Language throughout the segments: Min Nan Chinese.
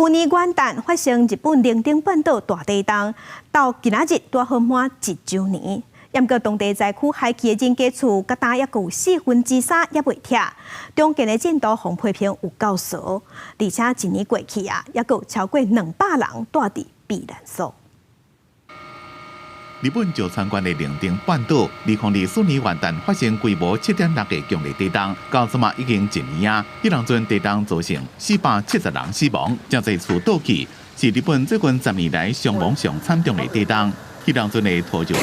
舊年元旦發生日本能登半島大地動，到今仔日拄好滿一週年。毋過當地災區海墘的人家厝，佮今猶閣有四分之三猶未拆，重建的進度予批評有夠趖，而且一年過去啊，猶閣有超過200人蹛佇避難所。日本石川縣的能登半島，2024年元旦發生規模7.6的強烈地動，到這馬已經一年啊。彼當陣地動造成470人死亡，誠濟厝倒去，是日本最近10年來傷亡上慘重的地動。彼當陣的土石流、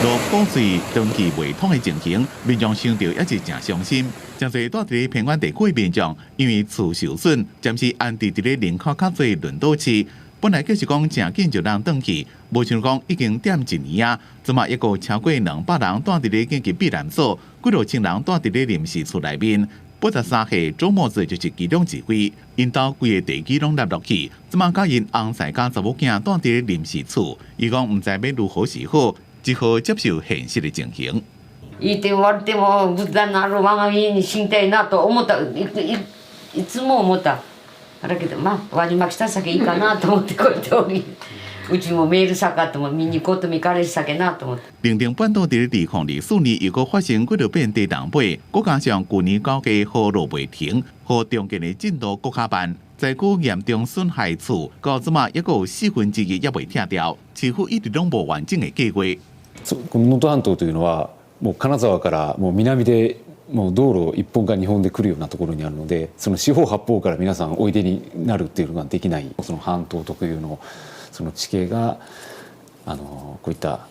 落雨水長期袂通的情形，民眾想著也是誠傷心。誠濟蹛佇咧偏遠地區的民眾，因為厝受損，暫時安置佇咧人口較濟輪島市。本來計是講誠緊就通轉去，無想講已經踮一年啊，這馬猶閣超過200人蹛佇咧緊急避難所，幾落千人蹛佇咧臨時厝內面。83歲周末子就是其中一位，𪜶兜規个地基攏塌落去，這馬佮𪜶翁婿佮查某囝蹛佇咧臨時厝，伊講毋知欲如何是好，只好接受現實的情形。言って言われても無駄なる我が家に死にたいなと思ったいいいつも思った。だけどまあ輪島来た先いいかなと思ってこうやっておりうちもメールさかっても見に行こうと見かれし酒なと思って。能登半島佇咧2024年又閣發生幾落遍地動尾，閣加上舊年九月雨落袂停，予重建的進度閣較慢，災區嚴重損害厝，到這馬猶閣有四分之一猶未拆掉，似乎一直攏無完整的計劃。この能登半島というのはもう金沢からもう南でもう道路一本か二本で来るようなところにあるので、その四方八方から皆さんおいでになるっていうのができない。その半島特有のその地形がこういった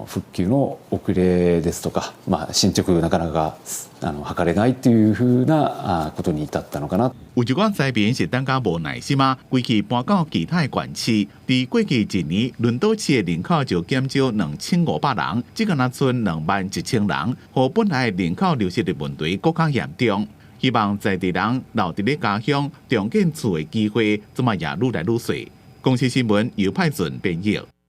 復旧の遅れですとか、まあ、進捗なかなか図れないっていうふうなことに至ったのかな。有一寡災民是等甲無耐心啊，規氣搬到其他的縣市。佇過去一年，輪島市的人口就減少2500人，只敢若賰21,000人，予本來人口流失的問題閣較嚴重。希望在地人留佇咧家鄉重建厝的機會，這馬也愈來愈細。公視新聞由派准編譯。